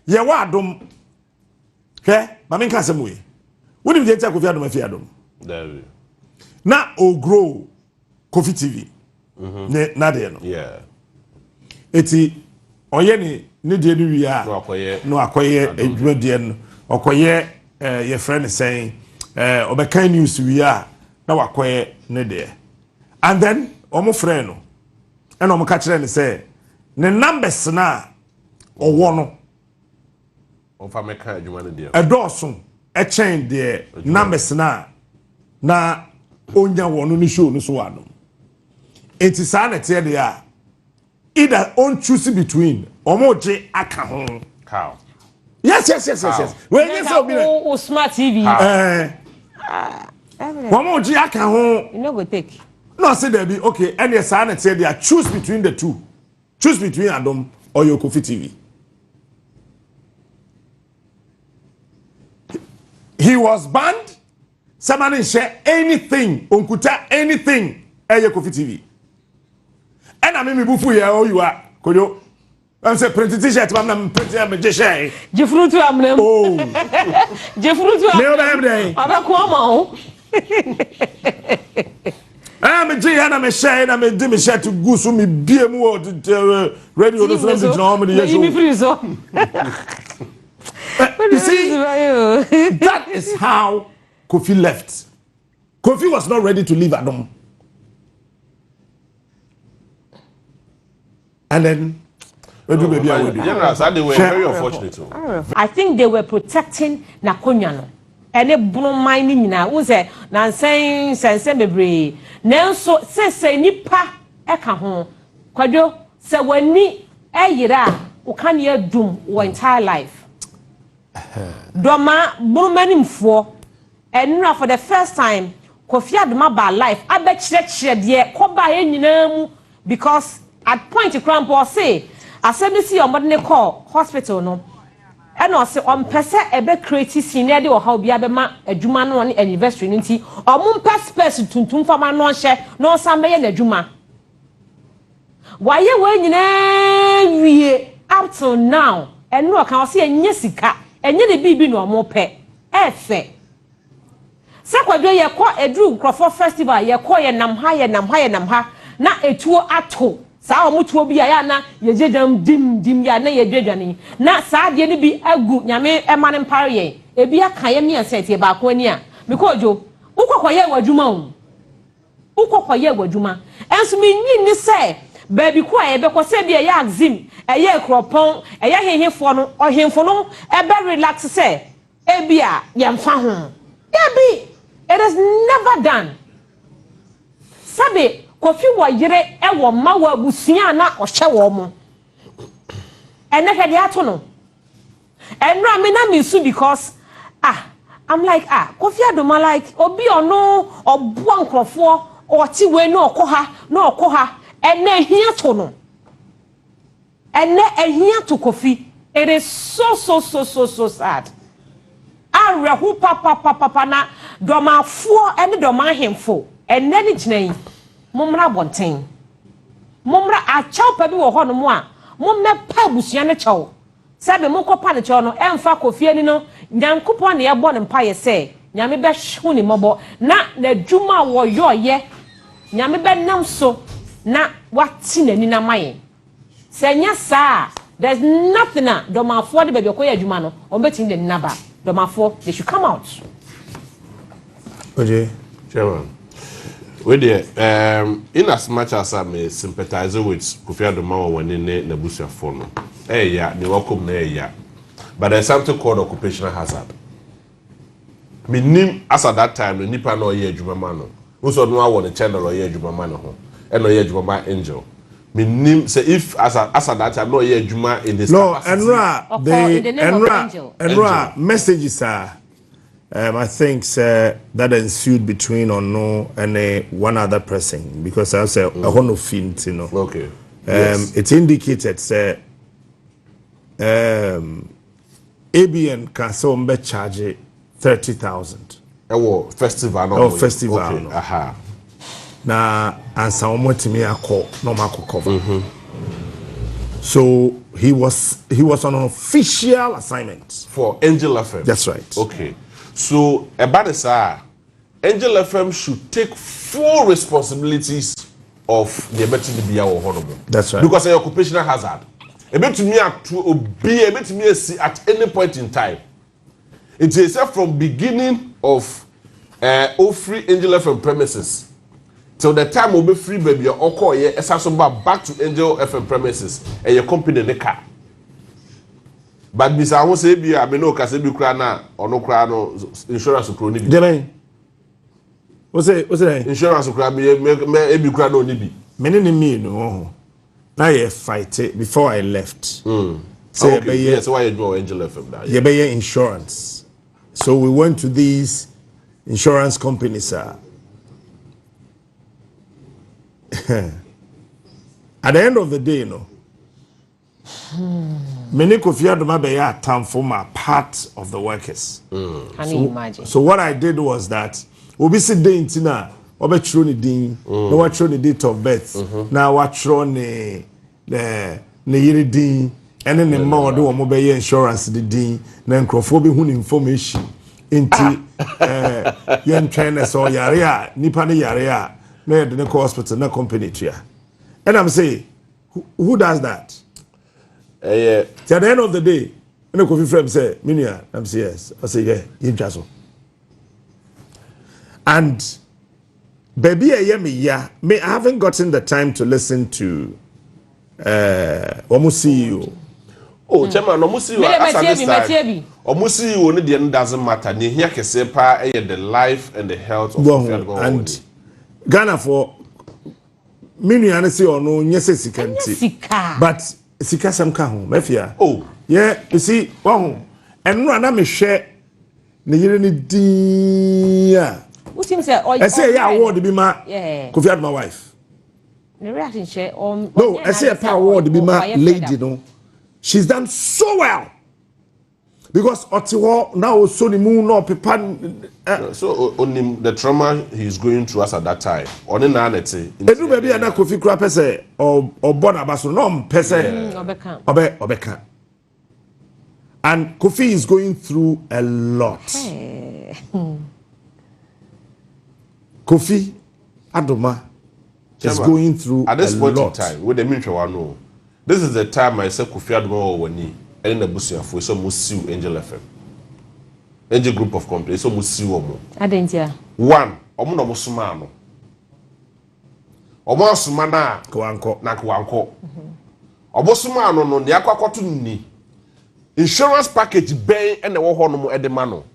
Yɛwɔ Adom. Hwɛ, ma menka asɛm wei. Wonim deɛ nti a Kofi Adom afi Adom? Dabi. Na ɔgrow Kofi TV ne n'adeɛ no. Eti ɔyɛ ne ne deɛ no wie a, na wakɔyɛ adwumadeɛ no. Ɔkɔyɛ ɛɛ yɛfrɛ no sɛn, ɛɛ ɔbɛkan news wie a, na wakɔyɛ ne deɛ. And then wɔn frɛ no, ɛna wɔn ka kyerɛ no sɛ ne numbers no a ɔwɔ no. Ɔmfa mɛka adwuma no deɛ. Ɛdɔɔso ɛkyɛn deɛ numbers no a na ɔnya wɔ no ne show no so wɔ ano. Eti saa na ɛteɛ deɛ a, either ɔn choose between wɔn gye aka ho. How? Yes. Wei nye sɛ obi na. O smart TV. Ɛɛ. Wɔn gye aka ho. You no go take. Na ɔsi dɛbi, okay, ɛnneɛ saa na ɛteɛ deɛ a, choose between the two. Choose between Adom or your Kofi TV. He was banned. Sɛma ne nhyɛ anything, onkuta anything ɛyɛ Kofi TV. Ɛna me mi bufu yɛ oyiwa koyo. Ɛm sɛ print T-shirt ma na print yɛ me gye hyɛ. Gye furutu amena mu. Oh. Gye furutu amena mu. Me ɔbɛyɛ mi dɛ. Ɔbɛko ama wo. Ɛna me gye yɛ na me hyɛ na me di me shirt gu so me bie mu wɔ radio no so na me gyina hɔ me de yɛ show. Me firi so. You see, that is how Kofi left. Kofi was not ready to leave Adom. And then, we do baby, I will do. General, they were very unfortunate. I think they were protecting n'akonnwa no. Ɛne bonoman no nyinaa. Wo sɛ nansɛn nsɛnsɛn bebree. Nanso sɛsɛ nipa ɛka ho. Kwadwo, sɛ w'ani ɛyera a, wo ka ne adum wɔ entire life. Dɔma bonomanimfoɔ ɛnura, for the first time Kofi Adoma ba live abɛkyerɛkyerɛ deɛ kɔbaa yɛ nyinaa mu, because at point kora mpo ɔse asɛm no si yɛ ɔmɔde ne kɔɔ hospital no, ɛna ɔse ɔmpɛ sɛ ɛbɛ create scene na ɛde ɔhaw bi abɛma adwuma no ne anniversary no, nti ɔmo mpɛ specs tuntum fama no ɔnhyɛ na ɔnsan bɛyɛ n'adwuma. Wayɛ wɔn nyinaa wie up till now. Ɛno ɔka ɔse ɛnyɛ sika, ɛnyɛ ne biribi na ɔmo pɛ. Ɛfɛ sɛ Kwadwo yɛkɔ eduru nkurɔfoɔ festival, yɛkɔ, yɛnam ha, yɛnam ha, yɛnam ha na etuo ato saa wɔn tuo bi a yɛ ana yɛgyegya dim dim, yɛ ana yɛdwadwa ne na saa adeɛ no bi agu. Nyame ɛma ne mpare yɛn, ebi aka yɛ mmiɛnsa etie baako ani a mekɔ odwo wokɔ kɔyɛ wɔ adwuma o, wokɔ kɔyɛ wɔ adwuma. Ɛnso menyi ni sɛ baabi ko a yɛbɛkɔ sɛ bi ɛyɛ Axim, ɛyɛ Kuropɔn, ɛyɛ hehefoɔ no, ɔhemfo no ɛbɛ relax sɛ ebi a yɛmfa ho. Ebi, it is never done. Sɛbi, Kofi wɔ yere, ɛwɔ mma, wɔ abusua a na ɔhyɛ wɔn mo. Ɛnɛ hwɛ deɛ ato no. Ɛnura mi na mi su because, ah, I'm like, ah, Kofi Adoma, like obi ɔno ɔboa nkurɔfoɔ, ɔte wei na ɔkɔ ha na ɔkɔ ha, ɛnɛ ehia to no, ɛnɛ ehia to Kofi. It is so so so so so sad, awerɛho papapapapa. Na dɔmafoɔ ɛne dɔma ahemfo ɛnɛ ne gyina yi, mommra abɔnten, mommra akyɛw pa bi wɔ hɔnom a mommɛpa abusua no kyɛw. Sɛbi, monkɔpa no kyɛw no ɛmfa Kofi ani no. Nyankopɔn na yɛbɔ ne mpayɛ sɛ Nyame bɛhwe ne mmɔbɔ na n'adwuma a wɔyɔɔyɛ, Nyame bɛnam so na wate n'ani n'ama yɛn. Sɛ nyɛ saa, there's nothing a dɔmafoɔ de baabi ɔkɔyɛ adwuma no wɔn bɛtumi de naba. Dɔmafoɔ, they should come out. Oye. Chairman, wei deɛ, in as much as I may sympathize with Kofi Adoma wɔ wɔne ne n'abusuafoɔ no, ɛyɛ ya ne wakɔm na ɛyɛ ya, but there's something called occupational hazard. Menim as at that time no, nipa na ɔyɛ adwuma ma no nso, ɔno awɔ ne channel, ɔyɛ adwuma ma ne ho, ɛna ɔyɛ adwuma ma Angel. Menim sɛ if as at that time na ɔyɛ adwuma in his No, capacity. Enra, Ɔkɔ the in the name of Enra, Angel. Enra messages are, I think, sir, that ensued between Ono and a, one other person, because I said a whole no. It indicated, sir, ABN can so be charge 30,000. Ɛwɔ festival no. Ɛwɔ festival no. Na ansa wɔn atumi akɔ na wɔn akɔ cover. So He was on an official assignment. For Angel FM. That's right. Okay, so ɛba ne saa, Angel FM should take full responsibilities of the ɛbɛto ne bia wɔ hɔ nom. That's right. Because ɛyɛ occupational hazard. Ebetumi ato obi, ebetumi esi at any point in time. Nti sɛ from beginning of ofiri Angel FM premises till the time obefiri baabi a ɔkɔɔyɛ ɛsa so ba back to Angel FM premises, ɛyɛ company ne car. But bisa ho sɛ ebi a me ne okasa bi kura na ɔno kura no, insurance kuro ni bi. Jɛbɛn o se dɛ. Insurance kura mi mɛ mɛ ebi kura na oni bi. Me ne ne mmienu wɔ ho na yɛ fight before I left. Sɛ yɛbɛyɛ Yes, why you adwuma wɔ Angel FM da. Yɛbɛyɛ insurance, so we went to these insurance companies. At the end of the day no, me ne Kofi Adoma bɛyɛ atamfo ma part of the workers. Can you imagine? So what I did was that obi si den ti na ɔbɛtwerɛ ne din na watwerɛ ne date of birth na watwerɛ ne yere din ɛne ne mma ɔde wɔn bɛyɛ insurance de din na nkurɔfoɔ bi hu ne information, nti yɛntwɛn na sɛ ɔyare a, nipa ne yare a, na yɛde ne kɔ hospital na company tua. Ɛnam sɛ who does that? Ɛyɛ. Ti at the end of the day, ɛna Kofi frɛ mi sɛ, "Me nua," nam sɛ, "Yes." Ɔsɛ yɛ yɛntwa so. And baabi a ɛyɛ me ya, me, I haven't gotten the time to listen to wɔn CEO. Oh, chairman, ɔmo CEO Me de as at mɛtie this bi, mɛtie time bi. ɔmo CEO ne deɛ no doesn't matter. Ne ehia kɛseɛ paa ɛyɛ the life and the health of Kofi Wɔn Adoma. And Ghana for me nua no sɛ ɔno nyɛ sɛ sika Ɛnyɛ nti sika. but sika sɛm ka ho mɛfia. Oh. Yeah, you see, wɔn ɛno a na mehwɛ ne yere ne din a Wotim sɛ ɔyɛ. Ɛsɛ ɛyɛ award bi ma Kofi Adoma wife. Ne reaction kyerɛ ɔn. No, ɛsɛ yɛ pa award bi ma lady no. She's done so well because ɔte hɔ na ɔsɔ ne mu na ɔpepa ɛ. So onim the trauma he is going through as at that time, ɔne naa na ɛte. Edu baabi a na Kofi kura pɛ sɛ ɔbɔ n'aba so na ɔmpɛ sɛ Ɔbɛka. Ɔbɛka, and Kofi is going through a lot. Kofi Adoma is Chairman, going through at this a point in lot. time wey dem ntwa wa no, this is the time I say Kofi Adoma wɔ w'ani ɛne n'abusuafo sɛ ɔmo sue Angel FM, Angel Group of Companies, sɛ ɔmo sue wɔn. Adentia. One, ɔmo na ɔmo soma ano, ɔmo asoma na Wankɔ. Na wankɔ. Ɔmo soma ano no, nea akɔ akɔto no ni insurance package bɛn ɛna ɛwɔ hɔ nom ɛde ma no.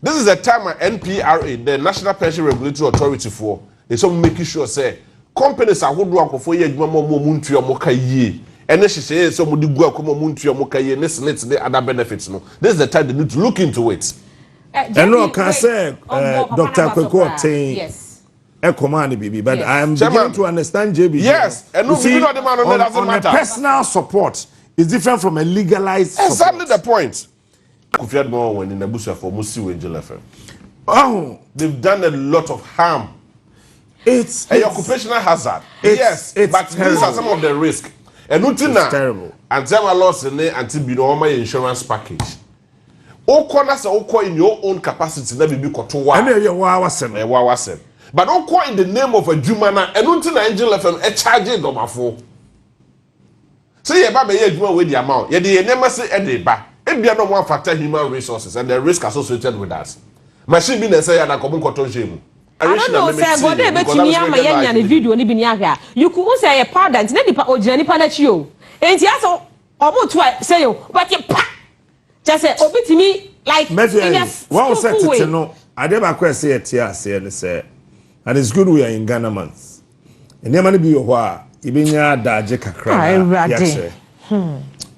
This is the time a NPRA, the National Pension Regulatory Authority foɔ, ɛsɛ ɔmo making sure sɛ companies ahodoɔ akɔfoɔ yɛ adwuma ma ɔmo, ɔmo ntua ɔmo ka yie, ɛne hyehyɛ yɛ sɛ ɔmo de gu akɔm, ɔmo ntua ɔmo ka yie ne SSNIT ne other benefits no. This is the time they need to look into it. Ɛno ɔka sɛ Dr. Kwaku Ɔten ɛkɔmaa ne biribi, but I am Chairman. beginning to understand JB. Yes, ɛno You see, biribi na ɔde ma no, no, doesn't on matter. A personal support is different from a legalized support. Exactly the point. Kofi Adoma wɔ w'ani n'abusuafo, ɔmo sue Angel FM. Oh. They've done a lot of harm. It's A occupational hazard. Yes, It's but these terrible. are some of the risk. Ɛno ti na It's terrible. Aunty Ama Lawson ne Aunty bi na wɔn ayɛ insurance package. Okɔ na sɛ okɔ in your own capacity na bibi kɔto wa. Ɛna ɛyɛ waa wasɛm. Ɛyɛ waa wasɛm. But okɔ in the name of adwuma na ɛno ti na Angel FM ɛcharge dɔmafo. Sɛ yɛ ba bɛyɛ adwuma wei di ama o, yɛde yɛ nneɛma se ɛde ba. Ebia na ɔmo afactor human resources and the risk associated with that. Machine bi na ɛsɛ yɛ anakɔmo nkɔtɔ nhyɛn mu. I don't know sɛ bɔdɛ ebetumi ama yɛnya ne video ni bi ni ahwɛ a, you could sɛ ɛyɛ powder nti ne nipa ogyina nipa n'akyi o, nti asɛ ɔmo to a sɛ yɛ o bɛte pa kyɛ sɛ obi tumi like Mɛfia in a yi wɔn sɛ skillful way. Tete no, adeɛ baako a ɛsɛ yɛte aseɛ ne sɛ, and it's good we are in Ghana Month, nneɛma no bi wɔ hɔ a yɛbɛnya adagye kakra Ah, na Awurade. yɛakyerɛ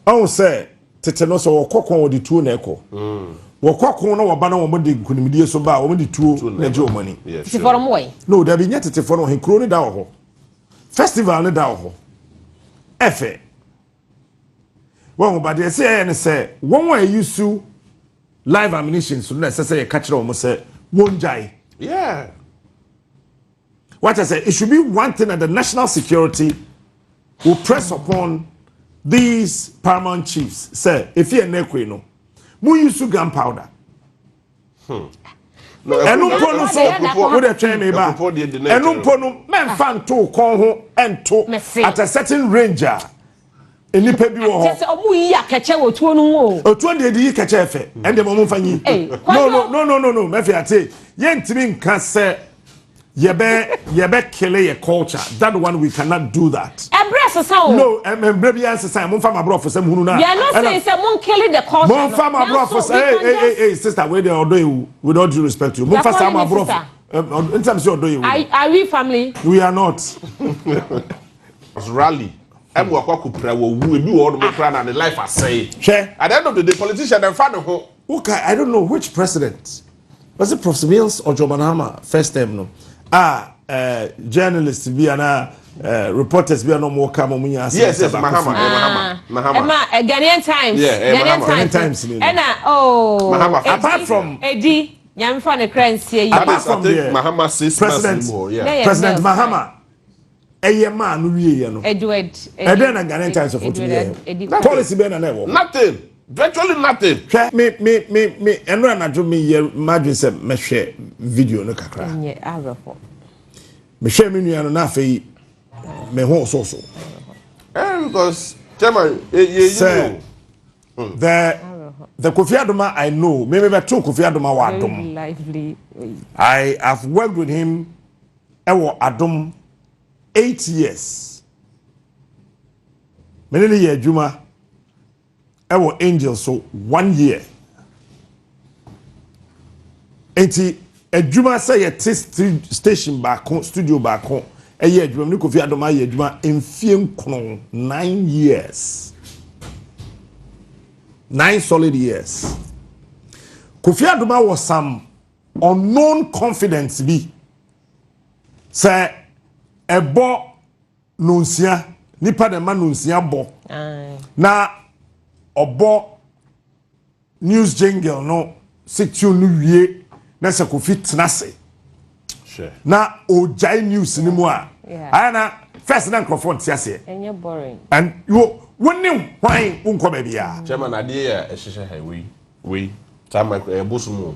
ɔn sɛ tete no, sɛ wɔkɔ kɔn, wɔde tuo na ɛkɔ. Wɔkɔ ko na wɔba na wɔn de nkunimdie so ba a, wɔn de tuo na ɛgye wɔn ani. Tetefoɔ no mo wɔ yi. No, dabi, nyɛ tetefoɔ no. Ɔhen kuro no da wɔ hɔ, festival no da wɔ hɔ, ɛfɛ wɔn ho badeɛ sɛ ɛyɛ ne sɛ wɔn a ɛyi su live ammunition so no na ɛsɛ sɛ yɛka kyerɛ wɔn sɛ wɔn gyae. What I say, it should be one thing that the national security will press upon. these paramount chiefs sɛ efi ɛnɛ koe no mo use gunpowder. Ɛno mpo no so wode twɛn me ba, ɛno mpo no mɛmfa nto kɔn ho ɛnto at a certain range a nnipa bi wɔ hɔ. Kyɛ sɛ ɔmo yi akɛkyɛ wɔ tuo no ho o. Otuo deɛ de yi kɛkyɛ ɛfɛ ɛnde mo mfa nyi. No no no no no no, mɛfɛ ate, yɛntumi nka sɛ yɛbɛ kill yɛ culture. That one, we cannot do that. Ɛbrɛ sesa o. No, ɛmbrɛ bi ansesa. Mo nfa ma aborɔfo sɛm hunu na. We are not saying sɛ mo kill the culture. Mo nfa ma aborɔfo sɛ, hey hey hey hey, sister, wey de ɔdɔ ewu, with all due respect to you, mo nfa saa ma aborɔfo ntam sɛ ɔdɔ ewu. Are we family? We are not. Rally ɛmu akɔ akɔpira wɔ wu ebi wɔ hɔnom koraa na ne life asɛe. Hwɛ. At the end of the day, politician ɛnfa ne ho. Okay, I don't know which president. Was it Professor Mills or John Mahama first term no? Ah, journalist bi ana reporters bi ana ɔmo ka mo nya asɛm. Yes, Mahama, Mahama, Mahama. Ɛma Ghanaian Times. Yeah, Ghanaian Mahama. Ghanaian Times ni. Ɛna oh. Mahama. Apart from Edi nyamfa ne kra nsie yi. Apart from the Mahama 6 President, months yeah. President Mahama ɛyɛ maa no wie yɛ no. Edward. Ɛdɛn na Ghanaian Times of Fortune yɛ? Policy bɛn na na ɛwɔ? Nothing. Virtually nothing. Hwɛ, me ɛno anadwo me yɛ madwene sɛ mɛhwɛ video no kakra. Nyɛ awerɛfo. Mehwɛ me nua no na afei me ho soso. Because chairman, ye Sɛ the Kofi Adoma I know, me bɛ to Kofi Adoma wɔ Adom. Lively. I have worked with him ɛwɔ Adom 8 years. Me ne ne yɛ adwuma ɛwɔ Angel so one year. Nti adwuma sɛ yɛte station baako, studio baako, ɛyɛ adwuma ne Kofi Adoma ayɛ adwuma mfie 9, 9 years, 9 solid years. Kofi Adoma wɔ some unknown confidence bi sɛ ɛbɔ nonsia, nipa na ɛma nonsia bɔ na ɔbɔ news jingle no sɛ tune no wie na sɛ Kofi tena ase na ogyae news no mu a, ayɛ na first na nkurɔfoɔ nte aseɛ. Ɛnyɛ boring. And wo wo ne hwan wonkɔ baabi a. Chairman, adeɛ yɛ ɛhyehyɛ ha wei wei saa micro ɛyɛ bosom o.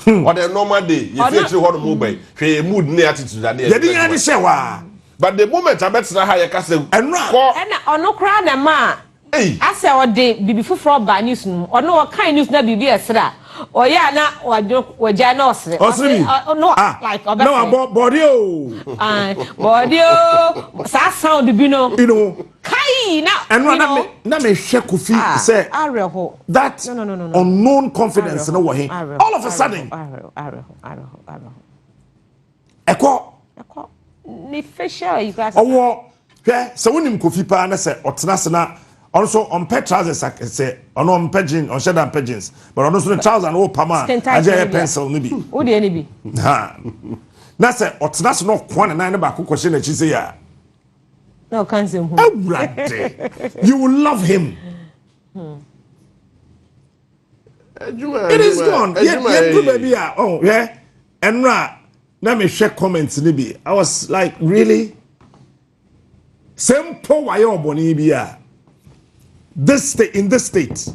Ɔde normal day yɛ fi akyire hɔ nom bɛyi hwɛ yɛ mood ne attitude adeɛ. Yɛde yɛn ade hyɛ waa. But the moment abɛtena ha yɛ kasa ɛno a kɔ. Ɛna ɔno koraa na ma asɛ ɔde biribi foforɔ ba news no mu. Ɔno ɔkan news na biribi ɛsere a ɔyɛ a na wadwo wagya na ɔsere. Ɔsere bi. No. Ah, like na ɔbɛsere. Wabɔ bɔde o. Ah, bɔde o, saa sound bi no. Kai na ɛno a you na know me na mehwɛ Kofi ah, sɛ awerɛho. that No. unknown confidence no wɔ he? Awerɛho, All of a sudden awerɛho, awerɛho, awerɛho, awerɛho. Ɛkɔ. Ɛkɔ ne facial yi koraa. Ɔwɔ, hwɛ, sɛ wonim Kofi paa na sɛ ɔtena ase na ɔno nso ɔmpɛ trousers sɛ ɔno ɔmpɛ jeans, ɔnhyɛ da mpɛ jeans, but ɔno nso ne trouser no wɔpam a Skin tight agye no ɛyɛ bi a. pencil no bi. Wo deɛ ne bi. Ha na sɛ ɔtena ase na ɔkoa ne nan ne baako kɔhyɛ n'akyi sɛ yɛ a Na ɔka nsɛm hu. Awurade, you will love him. It is gone. Yɛ duru baabi a ɔn hwɛ ɛnura na mehwɛ comments ni bi, I was like, really, sɛ mpo wayɛ ɔbɔne bi a this state, in this state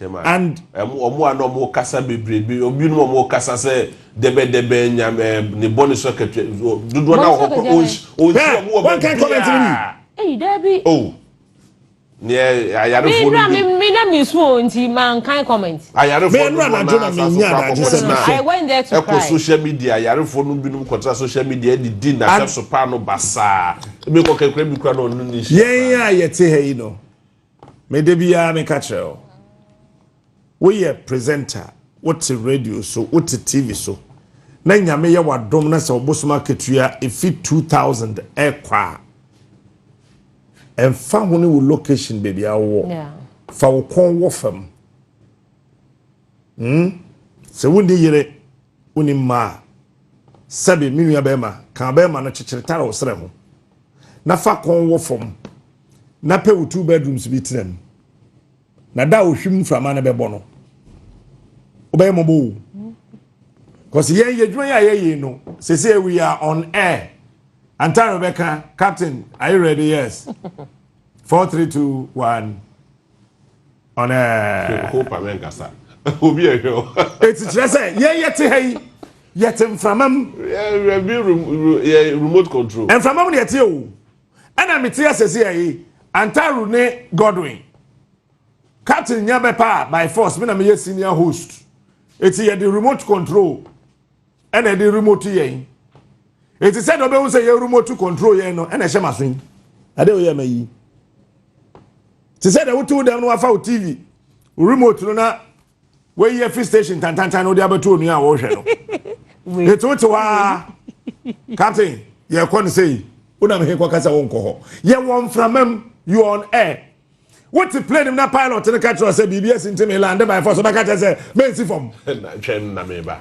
and ɔmo a na ɔmo kasa bebrebe, obinom ɔmo kasa sɛ dɛbɛdɛbɛ nyam ɛ ne bɔ ne so akatua dodoɔ na wɔ hɔ kɔ ɔnsi ɔmo wɔ Wɔn kan comment ni bi. Eyi dabi. O neɛ Mi ayarefoɔ nura no mi bi mi na mi sun o, nti ma nkan comment. Ayarefoɔ Me no nura dodoɔ anadwo naa na sa me so nya kɔ adagye sɛ akɔkɔ mehwɛ. I went there to ɛkɔ cry. Social media, ayarefoɔ no binom kɔtena social media didi n'asɛm so paa no basaa, ebi kɔ kɛkɛ bi kura na ɔno ne nhyia. Yɛn a yɛte ha yi no, mede biara meka kyerɛ wo, woyɛ presenter, wote radio so, wote TV so na Nyame yɛ w'adom na sɛ wobosom akatua ɛfi 2000 ɛkɔ a, ɛmfa ho ne wo location baabi a wowɔ, fa wo kɔn wɔ fam. Sɛ wonni yere, wonni mma a, sɛbe me nua bɛrima ka bɛrima no kyekyere tare wo serɛ ho na fa kɔn wɔ fam na pɛ wo two bedrooms bi tena mu na da a ohwim mframa no bɛbɔ no, wobɛyɛ mmɔbɔ o, because yɛn yɛ adwuma yi a yɛyɛ no sese, we are on air. Antaro bɛka, "Captain, are you ready?" "Yes." 4, 3, 2, 1, on air. Hope ame nkasa obi ɛhwɛ o. Eti kyerɛ sɛ yɛn yɛte ha yi, yɛte mframa mu. Yɛ bi remote control. Mframa mu na yɛte o. Ɛna mete asɛsi yɛ yi, Antaru ne Godwin, captain nya bɛpa a, by force me na meyɛ senior host. Eti yɛde remote control ɛna yɛde remote yɛn. Eti sɛ de ɔbɛhu sɛ yɛ remote control yɛn no, ɛna ɛhyɛ ma so yi ade oyɛ ma yi te sɛ de wotu dɛm no, wafa wo TV remote no na wɔyi afi station tantantan na wode abɛto onua a wɔrehwɛ no. Eti wote hɔ a, "Captain, yɛkɔ no sɛyi," wonam he kɔka sɛ wonkɔ hɔ? Yɛwɔ mframa mu, you on air. Wote plane mu na pilot no ka kyerɛ sɛ biribi asi nti me land by force, wobɛka kyerɛ sɛ mensi fam? Twɛn na meba.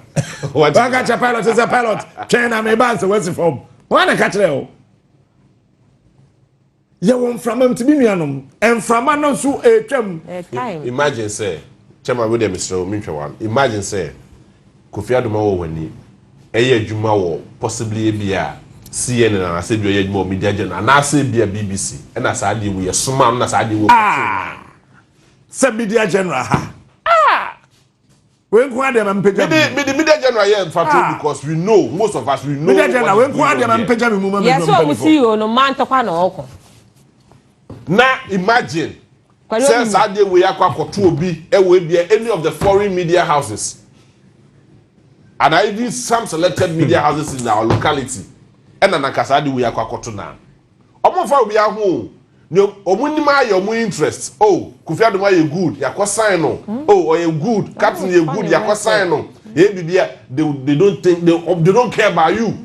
Waka kyerɛ pilot sɛ, "Pilot, twɛn na meba," nsɛ wasi fam. Wɔn na ka kyerɛ o. Yɛwɔ mframa mu, nti bi nuanom, mframa no nso etwam. Imagine sɛ, chairman, wey dem mesrɛ wo, mentwɛ wa, imagine sɛ Kofi Adoma wɔ w'ani ɛyɛ adwuma wɔ possibly ebi a CNN anaasɛ bi ɔyɛ adwuma wɔ Media General anaasɛ ebi a BBC, ɛna saa adeɛ wo yɛ soma no na saa adeɛ wo. Ah, sɛ Media General ha, ah, wei nko adeɛ ma mpagya mu. Mede Media General yɛ nfa to because we know, most of us, we know. Media General, wei nko adeɛ ma mpagya mi mu ma mi. Yɛ sɛ ɔmo CEO no mmaa ntɔkwa na ɔkɔ. Na imagine sɛ saa adeɛ wei akɔ akɔto obi ɛwɔ ebia any of the foreign media houses and even some selected media houses in our locality, ɛna nanka saa adeɛ wei akɔ akɔto na ɔmo nfa obi aho o, ne ɔmo nim ayɛ ɔmo interest. Oh, Kofi Adoma yɛ good, yakɔ sign no. Oh, ɔyɛ good, captain yɛ good, yakɔ sign no. Yɛ bibi a they don't think, they don't care about you.